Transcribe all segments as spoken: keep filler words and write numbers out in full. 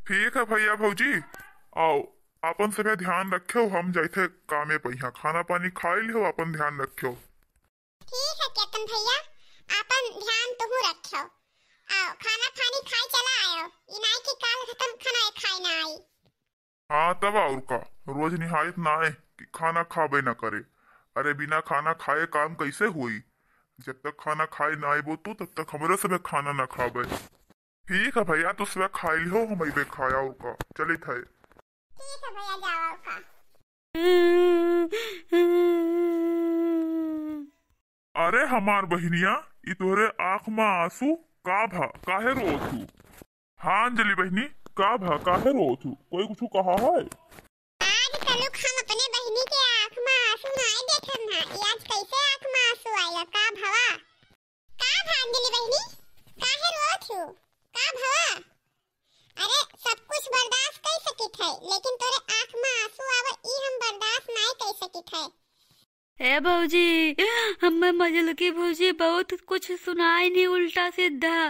ठीक है भइया भौजी, आओ, आपन सभे ध्यान रख्यो, हम जाइथे कामे पइहाँ। खाना पानी खाइ लिहो, आपन ध्यान रख्यो। ठीक है केतन भइया, आपन ध्यान तुहू रख्यो। आओ, खाना पानी खाइ चला आयो, ई नाई कि काल खतम खाना खाइ ना आई। हाँ, तब और का, रोज निहायत नाय कि खाना खाबे न करे। अरे, बिना खाना खाए काम कैसे होई? जब तक खाना खाए ना आइबो तू, तब तक हमरे सबे खाना ना खाबे। ठीक है भइया, तू सबे खाइ लिहो, हम अइबे खाए और का। चलित है। ठीक है भइया, जाओ और का। अरे हमार बहिनिया, ई तोहरे आँख मा आँसू का भा, काहे रोत हू? हाँ अंजलि बहिनी, का भा, काहे रोत हू? कोई कुछ कहा है? आज तलुक हम अपने बहिनी के आँख मा आँसू नाय देखन ना, ई आज कैसे आँख मा आँसू आइला, का भवा? का भा अंजलि बहिनी, काहे रोत हू? का भवा? अरे, सब कुछ बर्दाश्त कर सकित है, लेकिन तोरे आँख मा आँसू आवे, ई हम बर्दाश्त नाय कर सकित है। ए भौजी, हम्मे मझलकी भौजी बहुत कुछ सुनाई नहीं उल्टा सीधा।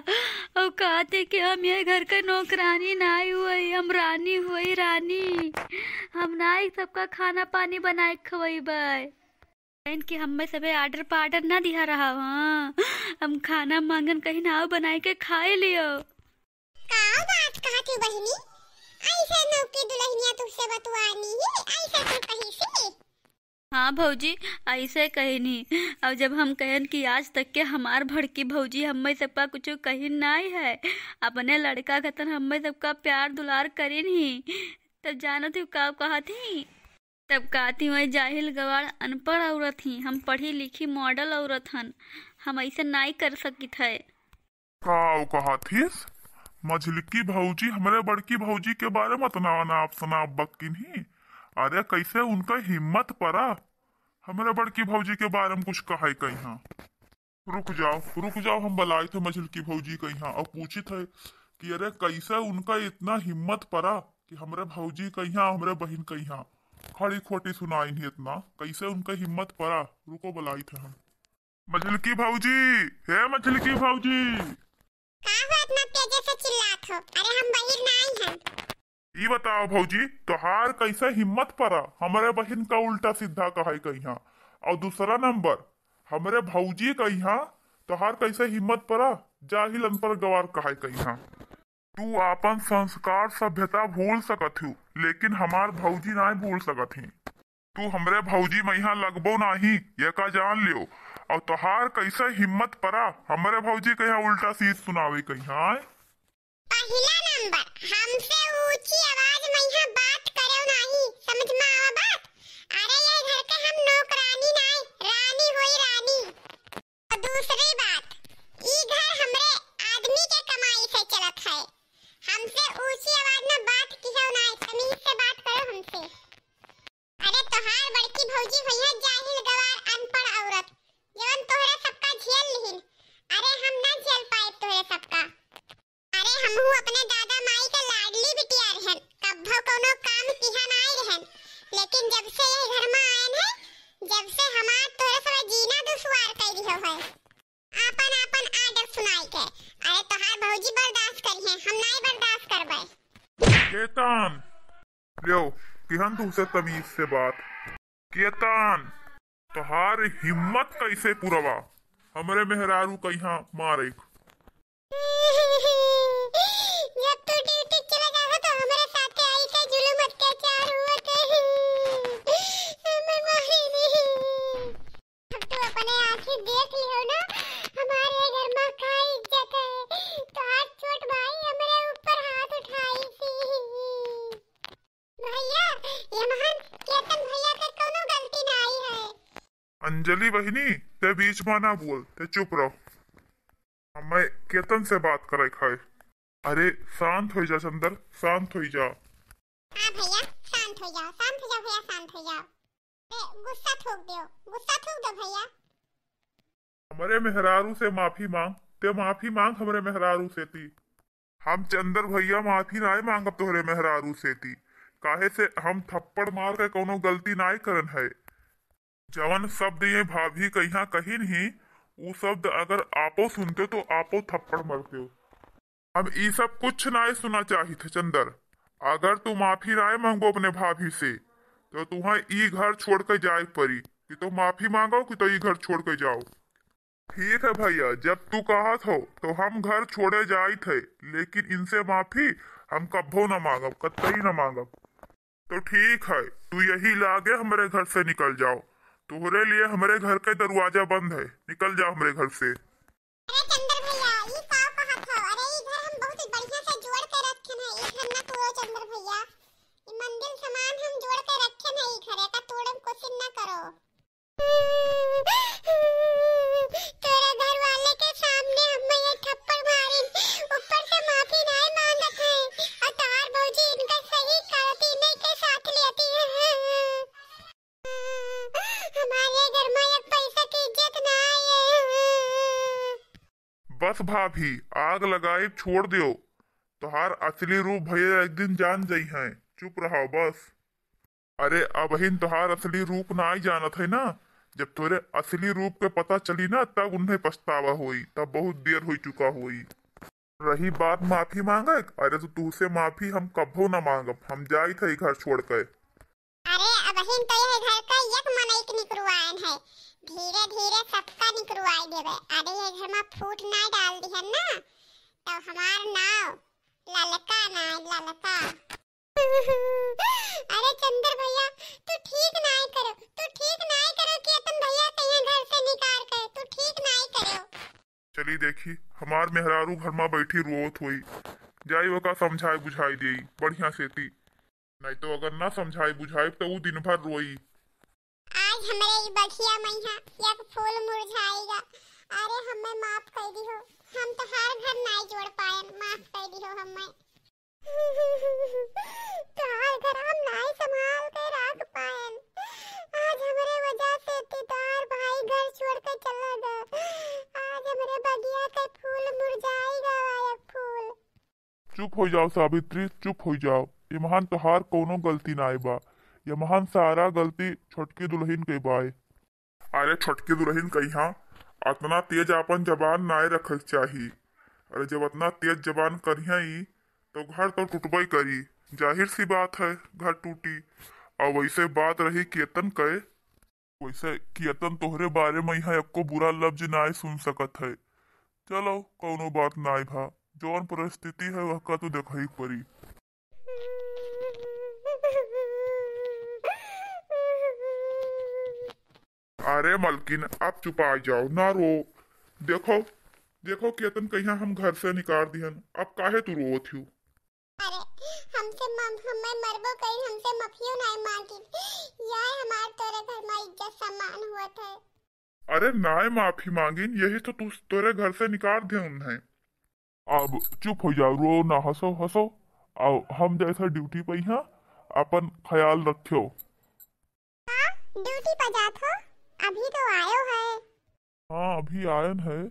और कहते कि हम ये घर के नौकरानी नाई हुई, हम रानी हुई, रानी। हम नाई सबका खाना पानी बनाए के खवैबै। कहिन कि हम्मे सबे order पार्डर ना दिहा रहा, हाँ। हम खाना मांगन कहिन आओ बनाए के खाए लियो। का बात कहत हू बहिनी? ऐसे नौकी दुल्हनिया तुमसे बतुआनी ही, ऐसे तू कही सी? हाँ भौजी, ऐसे कहिनी। और जब हम कहन कि आज तक के हमार बड़की भौजी हम्मे सबका कुछ कहिन नाई है, अपने लड़का खतन हम्मे सबका प्यार दुलार करिन ही, तब जानत हू का कहत ही? तब कहती हुई, जाहिल गवार अनपढ़ औरत ही, हम पढ़ी लिखी मॉडल औरत हन, हम ऐसे नाई कर सकित है। का कहत हिस? मझिलकी भौजी हमरे बड़की भौजी के बारे में अतना अनाप शनाप बकिन ही? अरे कैसे उनका हिम्मत परा हमरे बड़की भौजी के बारे में कुछ कहे कहिया? रुक जाओ, रुक जाओ, हम बलाइत है मझिलकी भौजी कहिया और पूछित है कि अरे कैसे उनका इतना हिम्मत परा कि हमरे भौजी कहिया, हमरे बहिन कहिया खड़ी खोटी सुनाइन ही इतना, कैसे उनका हिम्मत परा? रुको बलाइत है हम। मझिलकी भौजी, हे मझिलकी भौजी। का हो इतना तेजी से चिल्लात हो? अरे हम बहिर नाई हन। ई बताओ भौजी, तोहार कैसे हिम्मत परा हमरे बहिन का उल्टा सीधा कहे कहिया? और दूसरा नंबर, हमरे भौजी कहिया तोहार कैसे हिम्मत परा जाहिल अनपढ़ गवार कहे कहिया? तू आपन संस्कार सभ्यता भूल सकत हू, लेकिन हमार भौजी नाय भूल सकत ही। तू हमरे भौजी मइहाँ लगबो नाही, ये का जान लियो। और तोहार कैसे हिम्मत परा हमरे भौजी कहिया उल्टा सीध सुनावे कहिया, आय? पहिला नंबर, हमसे ऊंची आवाज मइहाँ बात करेउ नाही, समझ मा आवा बात? अरे ये घर के हम नौकरानी नाही, रानी होई रानी। और दूसरी बात, ई घर हमरे आदमी के कमाई से चलत है। हमसे ऊंची आवाज में बात किहो ना, तमीज से बात करो हमसे। अरे तोहार बड़की भौजी भैया जाहिल गवार अनपढ़ औरत, जवन तोहरे सबका झेल लिहिन। अरे हम ना झेल पाए तोहरे सबका। अरे हमहू अपने दादा माई के लाडली बिटिया रहन, कब्बो कौनो काम किहा नाई रहन, लेकिन जब से यह घर में आयन है, जब से हमार तोरे सब जीना दुश्वार कर दियो है। आपन आपन order सुनाई के, अरे तोहार भौजी बर्दाश्त करी है, हम नाई बर्दाश्त करबे। केतन, लियो, किहन तुमसे तमीज से बात। केतन, तोहार हिम्मत कैसे पुरवा हमरे मेहरारू कहिया मारे? जब तू ड्यूटी चला जाओ तो हमरे साथे आई के जुलुम अत्याचार हुआ थे। हमर मारे नहीं। अब तू अपने आँखी देख लियो ना, हमारे घर में का इज्जत है। तोहार छोट भाई हमरे ऊपर हाथ उठाई थी। भैया, ये महान केतन भैया के कौनो गलती नाई है। अंजलि बहिनी, ते बीच में ना बोल, ते चुप रहो। हमें केतन से बात करे खाए। अरे शांत हो जा चंदर, शांत हो जा। हाँ भैया, शांत हो जाओ, शांत हो जाओ भैया, शांत हो जाओ। ए, गुस्सा थूक दो, गुस्सा थूक दो भैया। हमरे मेहरारू से माफी मांग, ते माफी मांग हमरे मेहरारू से ती। हम चंदर भैया माफी नाय मांगब तोहरे मेहरारू से ती, काहे से हम थप्पड़ मार के कौनो गलती नाय करन है। जवन शब्द ये भाभी कहिया कहिन ही, ऊ शब्द अगर आपो सुनते तो आपो थप्पड़ मरते। हम ई सब कुछ नाय सुना चाहित है चंदर। अगर तू माफी नाय मांगबो अपने भाभी से, तो तुहा ई घर छोड़ के जाए के पड़ी। कि तो माफी मांगो, कि तो ई घर छोड़ के जाओ। ठीक है भैया, जब तू कहत हो, तो हम घर छोड़े जाइत है, लेकिन इनसे माफी हम कब्बो न मांगब, कतई न मांगब। तो ठीक है, तू यही लागे हमरे घर से निकल जाओ। तोहरे लिए हमरे घर के दरवाजा बंद है, निकल जाओ हमरे घर से। अरे चंद्र भैया, ई का कहत हो? अरे ई घर हम बहुत बढ़िया से जोड़ के रखे हैं, ई घर ना तोड़ो चंद्र भैया। ई मंदिर समान हम जोड़ के रखे हैं, ई घर का तोड़े की कोशिश ना करो। तोरा घर वाले के सामने हम ये थप्पड़ मारिन, ऊपर से माफी नाय मांगत है। और तोहार भौजी इनका सही करती नहीं के साथ लेती है। हमारे घर में एक पैसा की इज्जत ना आए। बस भाभी, आग लगाई छोड़ दियो। तोहार असली रूप भैया एक दिन जान जइहैं। चुप रहो बस। अरे, अबहिन तोहार असली रूप नाई जानत है ना। जब तोरे असली रूप के पता चली ना, तब उन्हें पछतावा होई, तब बहुत देर हो चुका होई। रही बात माफी मांगे, अरे तो तुहसे माफी हम कभो ना मांगब, हम जाइत है घर छोड़ के। अरे, अबहिन तो यह घर का एक मनई के निकरुआयन है, धीरे धीरे सबका निकरुआई देवे। अरे, यह घर में फूट ना डाल दिहन ना, तो हमार नाव ललका ना, ललका। अरे चंद्र भैया, तू ठीक नाय करो, तू ठीक नाय करो, केतन भैया के यहाँ घर से निकाल के, तू ठीक नाय करो। चली देखी, हमार मेहरारू घर में बैठी रोवत होई, जाई ओका समझाई बुझाई देई बढ़िया से ती, नहीं तो अगर ना समझाई बुझाई तो ऊ दिन भर रोई। आज हमरे ई बढ़िया मइहा एक फूल मुरझाइगा। अरे हमें माफ कर दिहो, हम तोहार घर नाय जोड़ पायन, माफ कर दिहो हमें। तोहार घर हम नाय संभाल के रख पायन। आज हमरे वजह से ते तोहार भाई घर छोड़ के चला गया। आज हमरे बगिया के फूल मुरझाइगा, एक फूल। चुप हो जाओ सावित्री, चुप हो जाओ। ये महान तोहार कौनो गलती नाय बा। ये महान सारा गलती छोटकी दुल्हन के बाय। अरे छोटकी दुल्हन कहिया, अतना तेज आपन जबान नाय रखे के चाही। अरे जब अतना तेज जबान करिया ई, तो घर तो टूटबे करी, जाहिर सी बात है घर टूटी। और वैसे बात रही केतन के, वैसे केतन तोहरे बारे में यहाँ एको बुरा लफ्ज नाय सुन सकत है। चलो कौनो बात नाय भा, जौन परिस्थिति है वह का तो देखही के परी। अरे मलकिन, आप चुपाई जाओ, ना रो। देखो, देखो, केतन कहिया हम घर से निकाल दिहन, अब काहे तू रोवत हियो? अरे, हमसे मम-, हमें मरबो कहीं, हमसे माफियो नाय मांगिन। यार, हमार तोरे घर में इज्जत सम्मान हुआ था। अरे, नाय माफी मांगिन, यही तो तू तोरे घर से निकाल दिहन उन्हें। अब चुप हो जाओ, रो ना, हंसो, हंसो। आओ, हम जाए थे ड्यूटी पे, यहाँ अपन ख्याल रखियो। हाँ, ड्यूटी पर जात हो? अभी तो आयो है। हाँ, अभी आयन है,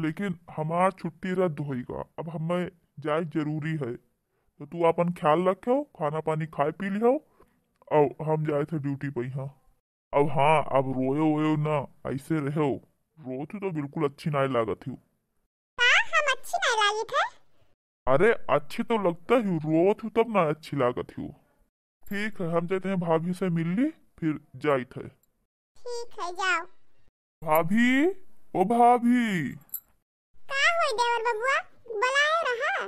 लेकिन हमार छुट्टी रद्द होइगा। अब हमें जाए जरूरी है, तो तू अपन ख्याल रखियो, खाना पानी खाए पी लियो, और हम जाए थे ड्यूटी पे, हाँ। अब हाँ, अब रोयो वोयो ना, ऐसे रहो। रोत ही तो बिल्कुल अच्छी नाय लागत ही। का हम अच्छी नाय लागत है? अरे, अच्छी तो लगता ही, रोत ही तब ना अच्छी लागत ही। ठीक है, हम जाते हैं, भाभी से मिल ली, फिर जाइत है। ठीक है, जाओ। भाभी, ओ भाभी। का होई देवर बबुआ, बुलाए रहा?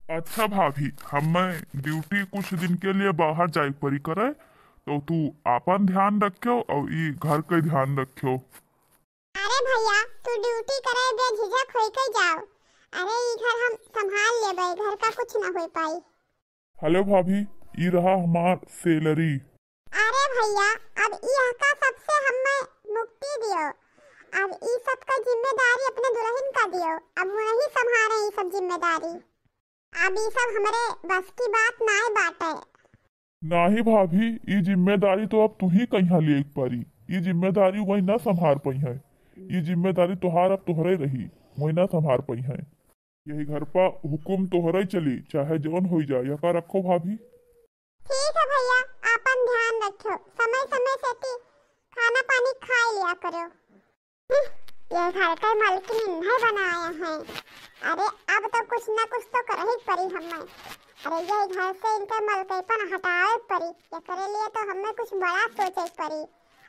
अच्छा भाभी, हमें ड्यूटी कुछ दिन के लिए बाहर जाए पड़ी करे, तो तू आपन ध्यान रखियो और ई घर के ध्यान रखियो। अरे भैया, तू ड्यूटी करे बेझिझक होई के जाओ। अरे ई घर हम संभाल लेबे, घर का कुछ ना हो पाई। हेलो भाभी, ई रहा हमार सैलरी। अरे भैया, अब ई का सबसे हमें मुक्ति दियो। अब ई सब का जिम्मेदारी अपने दुल्हन का दियो। अब वही संभाले ई सब जिम्मेदारी। अब ई सब हमरे बस की बात नाय बाटे। नाही भाभी, ई जिम्मेदारी तो अब तू ही कहिया लिए एक पारी। ई जिम्मेदारी वही ना संभाल पई है। ई जिम्मेदारी तोहार अब तोहरे रही, वही ना संभाल पई है। यही घर पा हुकुम तोहरे चली, चाहे जौन होई जाए। यका रखो भाभी। ठीक है भैया, आपन ध्यान रखो, समय समय से ती खाना पानी खाए लिया करो। हम्म, ये घर के मलकिन इन्हें बनाए हैं। अरे, अब तो कुछ ना कुछ तो करही के परी हमें। अरे, ये घर से इनके मलकईपन हटावे के परी। एकरे लिए तो हमें कुछ बड़ा सोचे के परी।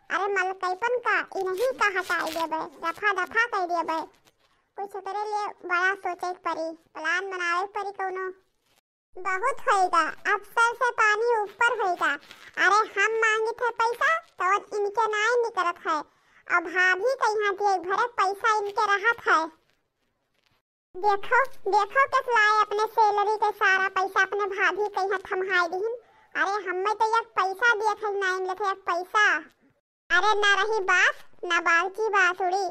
अरे, मलकईपन का इन्हीं का हटाई देबे, रफा दफा कर देबे। कुछ एकरे लिए बड़ा सोचे के परी, plan बनावे के परी कौनो। बहुत होइगा, अब सर से पानी ऊपर होइगा। अरे, हम मांगित है पैसा, तवन इनके नाई निकरत है। अब भाभी कहिया दिए भरे पैसा इनके रहत है। देखो, देखो, कस लाए अपने salary के सारा पैसा अपने भाभी कहिया थम्हाई दिहिन। अरे, हमें तो एक पैसा दिए थे, नाई मिलत है एक पैसा। अरे, ना रही बास, ना बाची बासुड़ी,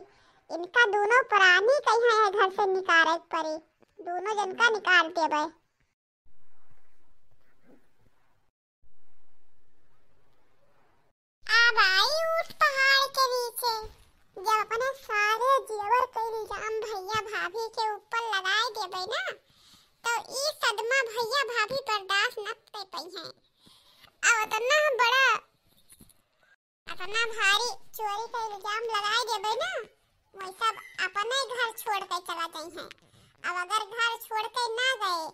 इनका दोनों प्राणी कहिया है घर से निकारे के परी, दोनों जन का निकाल देबे। अब आई ऊँट पहाड़ के बीचे, जब अपने सारे जेवर के इल्जाम भैया भाभी के ऊपर लगाए देबे ना, तो ई सदमा भैया भाभी बर्दाश्त न कर पइहें। अब उतना बड़ा, इतना भारी चोरी का इल्जाम लगाए देबे ना, वही सब अपने घर छोड़ के चला जइहें। अब अगर घर छोड़ के ना गए,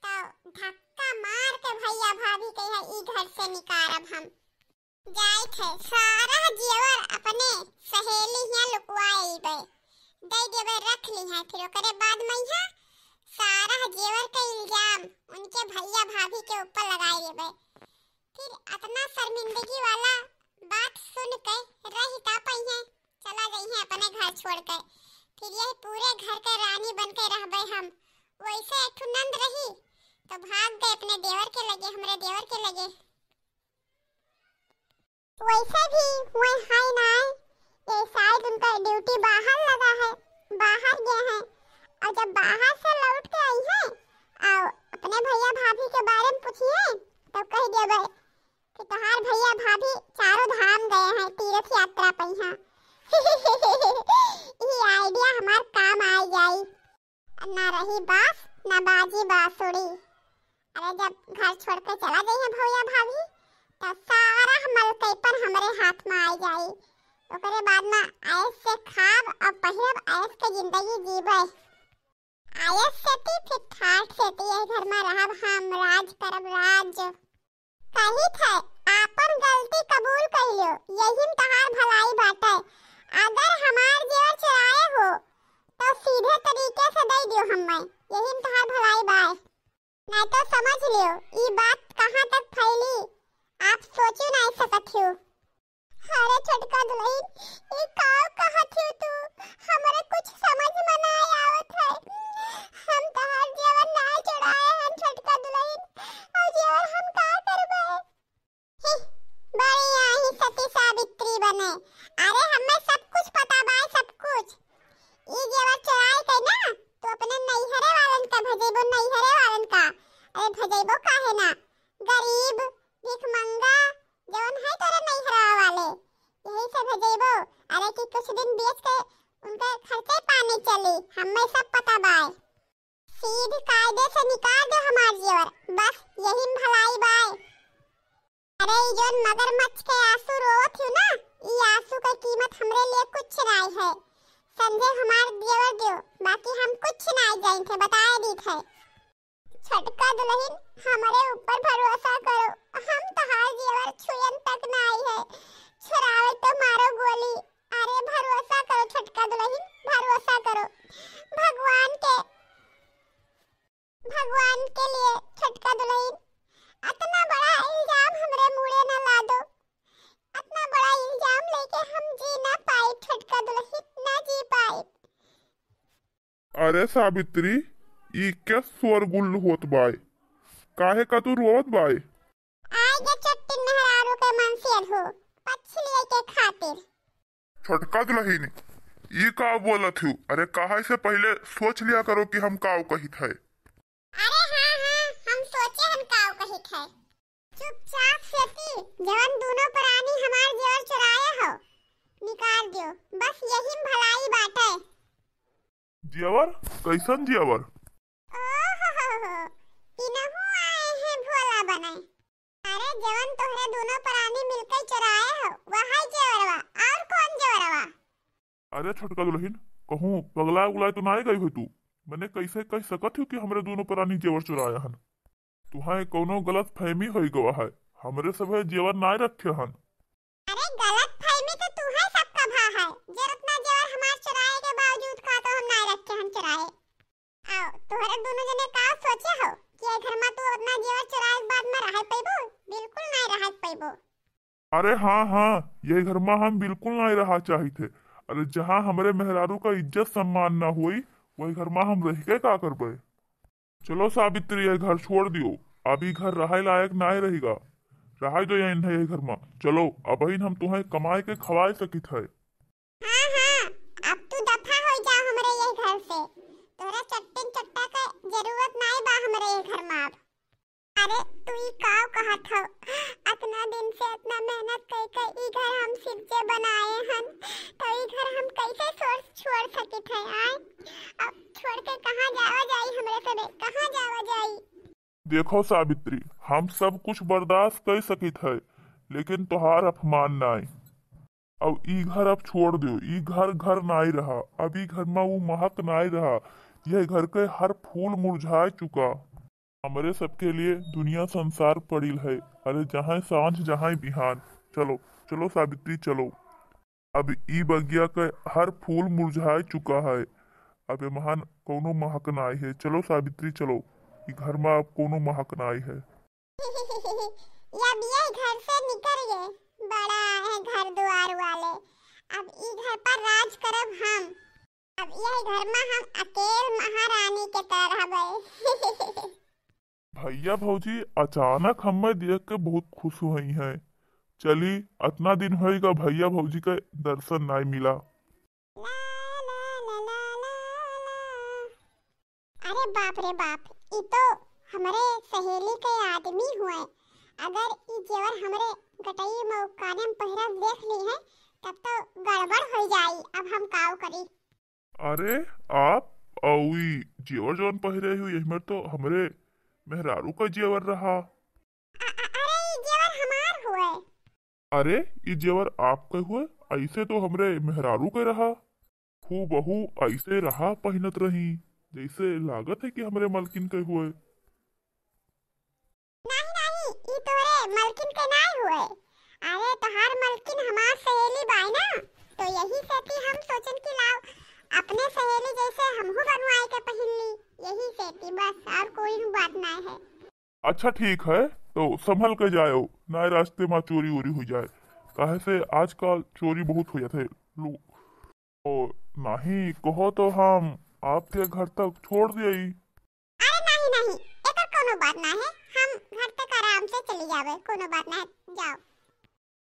तो धक्का मार के भैया भाभी के यहाँ ई घर से निकारब हम। जाइत है, सारा जेवर अपने सहेली हियाँ लुकवा अइबे, दे देबे, रख ली है। फिर ओकरे बाद में यहाँ सारा जेवर के इल्जाम उनके भैया भाभी के ऊपर लगाए देबे। फिर अतना शर्मिंदगी वाला बात सुन के रह का पइहें, चला जइहें अपने घर छोड़ के। फिर यही पूरे घर के रानी बन के रहबे हम। वैसे एक ठो नंद रही, तो भाग गए अपने देवर के लगे, हमरे देवर के लगे। वैसे भी वही है ना, ये शायद उनका duty बाहर लगा है, बाहर गए हैं। और जब बाहर से लौट के आई हैं और अपने भैया भाभी के बारे में पूछिए, तब कह देबे कि तोहार भैया भाभी चारों धाम गए हैं तीर्थ यात्रा पे। हाँ, ये idea हमार काम आ जाई। ना रही बास, ना बाजी बांसुरी। अरे, जब घर छोड़ के चला जइहें भैया भाभी, त सारा मलकईपन हमरे हाथ में आ जाई। ओकरे बाद में ऐश से खाब और पहिरब, ऐश के जिंदगी जीबे। ऐश सेती फिर ठाठ सेती यही घर में रहब हम, राज करब राज। कहित है, आपन गलती कबूल कइ लियो, यही में तहार भलाई बाटे। अगर हमार जेवर चुराए हो, तो सीधे तरीके से दे दियो हमें, यही में तहार भलाई बाय। नहीं तो समझ लियो, ई बात कहाँ तक फैली, आप सोचो नहीं सकत हो। अरे छोटका दुलहिन, ई का कहत हो तू? हमरे कुछ समझ में ना आवत है। हम तहार जेवर ना चुराए हन छोटका दुलहिन, और जेवर हम का करबे? ही, बड़ी आई सती सावित्री बने। अरे हमें सब कुछ पता बाय, सब कुछ। ई जेवर चुराए के ना, तू अपने नैहरे वालन का भेजेबो, नैहरे वालन का। अरे भेजेबो काहे ना? गरीब, भिखमंगा, जवन है तोरे नैहरा वाले, यही से भेजेबो। अरे कि कुछ दिन बेच के उनके खर्चे पानी चली, हमें सब पता बाय। सीध कायदे से निकाल दो हमार जेवर, बस यही में भलाई बाय। अरे ई जौन मगरमच्छ के आंसू रोवत हो ना, ई आंसू के कीमत हमरे लिए कुछ नाई है। समझे हमार जेवर दियो, बाकी हम कुछ नाई जानित है, बताए दीत है। छोटका दुलहिन, हमरे ऊपर भरोसा करो, हम तहार जेवर छुयन तक नाई है, छुरावे तो मारो गोली। अरे भरोसा करो छोटका दुलहिन, भरोसा करो भगवान के, भगवान के लिए छोटका दुलहिन, अतना बड़ा इल्जाम हमरे मूड़े न लादो, अतना बड़ा इल्जाम लेके हम जी ना पाइब छोटका दुलहिन, ना जी पाइब। अरे सावित्री, ई क्या शोरगुल होत बाय? काहे का तू रोवत बाय? आय गे चट्टिन मेहरारू के मनसेर हो, पक्ष लिए के खातिर। छोटका दुलहिन, ई का बोलत हू? अरे कहा से पहिले सोच लिया करो कि हम काव कहित है। अरे हाँ, हाँ, हम सोचे हम काव कहित है। चुपचाप सेती जवन दोनों प्राणी हमार जेवर चुराए हो, निकाल दियो, बस यही में भलाई बाटे। जेवर? कैसन जेवर? ओहो हो हो, इनहू आए हैं भोला बने। अरे जवन तोहरे दोनों प्राणी मिलके चुराए हो, वही जेवरवा, और कौन जेवरवा? अरे छोटका दुलहिन, कहूँ पगलाय उगलाय तो नाय गई हो तू? मने कइसे कहि सकत हो कि हमरे दूनो परानी जेवर चुराया हन? तुहैं कउनो गलतफहमी होइ गवा है, हमरे सभे जेवर नाय रखे हन। अरे गलतफहमी तो तुहैं सबका भा है, जे रत्ना जेवर हमार चुराए के बावजूद का तो हम नाय रखे हन चुराए। आओ, तोहरे दूनो जने का सोचे हो कि ये घर मा तू अपना जेवर चुराए के बाद मा रह पइबो? बिल्कुल नाय रह पइबो। अरे हाँ, हाँ, यही घर मा हम बिल्कुल नाय रहा चाहित है। अरे जहाँ हमरे मेहरारू का इज्जत सम्मान ना होई, वही घर मा हम रह के का करबे? चलो सावित्री, यह घर छोड़ दियो, अब ई घर रहे लायक नाय रहिगा। रहे दो यही, यही घर मा। चलो, अबहिन हम तुहैं कमाए के खवाए सकित है। हाँ, हाँ, अब तू दफा हो जा हमरे ये घर से। तोरा चट्टिन चट्टा के जरूरत नाय बा हमरे ये घर मा अब। अरे, तू ई काव कहत हव? अतना दिन से अतना मेहनत कइ के ई घर हम सिरजे बनाए हन, तो ई घर हम कइसे छोड़, छोड़ सकित है, आय? अब छोड़ के कहाँ जावा जाई हमरे सभे, कहाँ जावा जाई? देखो सावित्री, हम सब कुछ बर्दाश्त कइ सकित है, लेकिन तोहार अपमान नाय। अब ई घर अब छोड़ दियो, ई घर घर नाय रहा, अब ई घर मा ऊ महक नाय रहा, यह घर के हर फूल मुरझाए चुका। हमरे सबके लिए दुनिया संसार पड़िल है, अरे जहाँ साँझ जहाँ बिहान। चलो, चलो सावित्री, चलो। अब ई बगिया के हर फूल मुरझाए चुका है, अब एमहन कउनो महक नाय है। चलो सावित्री, चलो, ई घर मा अब कउनो महक नाय है। अब ये घर से निकल गए, बड़ा है घर दुआर वाले। अब ई घर पर राज करब हम। अब यह घर मा हम अकेल महारानी के तरह रहबे। भइया भौजी अचानक हम्मे देख के बहुत खुश हुई हैं। चली, अतना दिन होइगा भइया भौजी के दर्शन नाय मिला। ला, ला, ला, ला, ला, ला। अरे बाप रे बाप, ई तो हमरे सहेली के आदमी हुए। अगर ई जेवर हमरे गटई में काने में पहिरा देख ली है, तब तो गड़बड़ हो जाई। अब हम काव करी? अरे आप, अउ ई जेवर जौन पहिरे हो, यही में तो हमरे मेहरारू का जेवर रहा। अ-, अ-, अरे, ई जेवर हमार हुए। अरे, ई जेवर आपके हुए? ऐसे तो हमरे मेहरारू के रहा। हूबहू ऐसे रहा पहिनत रही, जैसे लागत है कि हमरे मलकिन के हुए। नहीं, नहीं, ई तोरे मलकिन के नाय हुए। अरे, तोहार मलकिन हमार सहेली बाय ना, तो यही सेती हम सोचन कि लाव, अपने सहेली जैसे हमहू बनवाए के पहिन ली। यही सेती बस, और कोई बात नाय है। अच्छा ठीक है, तो संभल के जायो, नाय रास्ते मा चोरी वोरी हो जाए, काहे से आजकल चोरी बहुत हो जात है। लो, ओ, नहीं कहो तो हम आपके घर तक छोड़ देई। अरे नहीं, नहीं, एकर कोनो बात ना है, हम घर तक आराम से चली जावे, कोनो बात ना है, जाओ।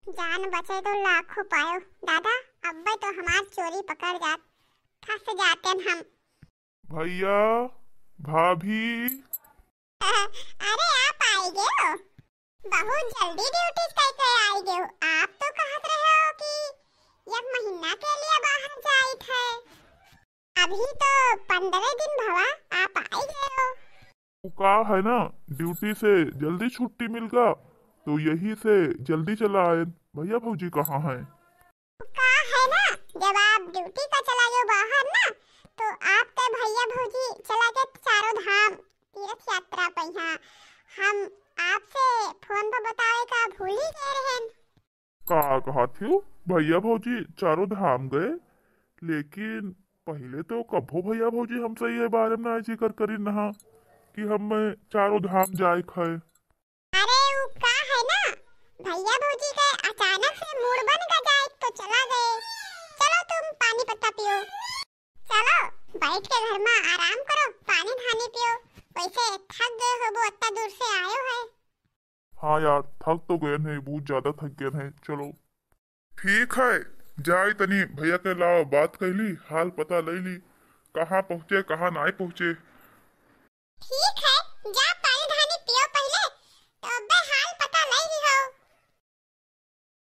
जान बचे तो लाखों पायो, दादा, अब्बे तो हमार चोरी पकड़ जात, फंस जाते हम। भैया, भाभी। अरे, आप आइ गए हो? बहुत जल्दी ड्यूटी करके आइ गए हो। आप तो कहत रहे हो कि एक महीना के लिए बाहर जाइत है, अभी तो पंद्रह दिन भवा आप आइ गए हो। वो का है ना, ड्यूटी से जल्दी छुट्टी मिल गा, तो यही से जल्दी चला आयन। भैया भौजी कहाँ हैं? का है ना, जब आप ड्यूटी का चला गयो बाहर ना, तो आपके भैया भौजी चला गए चारों धाम तीर्थ यात्रा पे। हाँ, हम आपसे फोन पर बतावे का भूल ही गए रहन। का कहत हो? भैया भौजी चारों धाम गए, लेकिन पहले तो कभो भैया भौजी हमसे ये बारे में ना जिक्र करी नहा कि हम चारों धाम जाए खाए। अरे, उ का है ना, भैया भौजी के अचानक से मूड बन गा जाए तो चला गए। चलो तुम पानी पत्ता पियो। चलो, बैठ के घर में आराम करो, पानी धानी पियो। वैसे थक गए होबो, इतना दूर से आयो है। हाँ यार, थक तो गए हैं, बहुत ज्यादा थक गए हैं। चलो। ठीक है, जाए तनी भैया के लावा बात कैली, हाल पता लैली, कहाँ पहुँचे, कहाँ नाय पहुँचे। ठीक है, जा